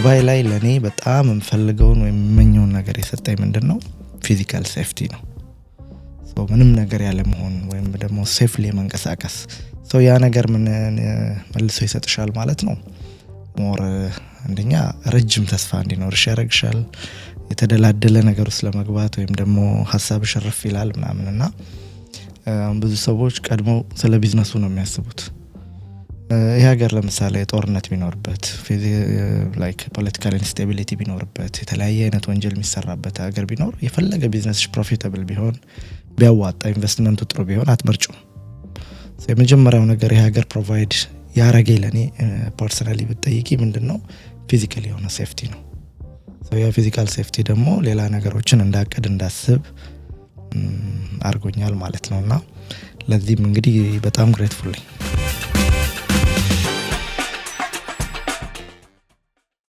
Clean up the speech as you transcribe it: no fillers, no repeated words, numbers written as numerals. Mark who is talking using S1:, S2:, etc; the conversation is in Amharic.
S1: ዱባይ ላይ ለእኔ በጣም የምፈልገውን ወይም የምመኘውን ነገር የሰጠኝ ምንድን ነው? Physical safety ነው። ምንም ነገር ያለ መሆን ወይም ደግሞ safely መንቀሳቀስ። ያ ነገር ምን መልሶ ይሰጥሻል ማለት ነው? More አንደኛ ረጅም ተስፋ እንዲኖርሽ ያደርግሻል። የተደላደለ ነገር ውስጥ ለመግባት ወይም ደግሞ ሀሳብሽ እርፍ ይላል ምናምን። እና ብዙ ሰዎች ቀድሞ ስለ ቢዝነሱ ነው የሚያስቡት። ይህ ሀገር ለምሳሌ ጦርነት ቢኖርበት፣ like political instability ቢኖርበት፣ የተለያየ አይነት ወንጀል የሚሰራበት ሀገር ቢኖር፣ የፈለገ business ሽ profitable ቢሆን፣ ቢያዋጣ፣ ኢንቨስትመንቱ ጥሩ ቢሆን አትመርጩም። የመጀመሪያው ነገር ይህ ሀገር provide ያረገኝ ለእኔ personally ብትጠይቂ ምንድን ነው? Physical የሆነ safety ነው። ያ physical safety ደግሞ ሌላ ነገሮችን እንዳቅድ፣ እንዳስብ አድርጎኛል ማለት ነው። እና ለዚህም እንግዲህ በጣም grateful ነኝ።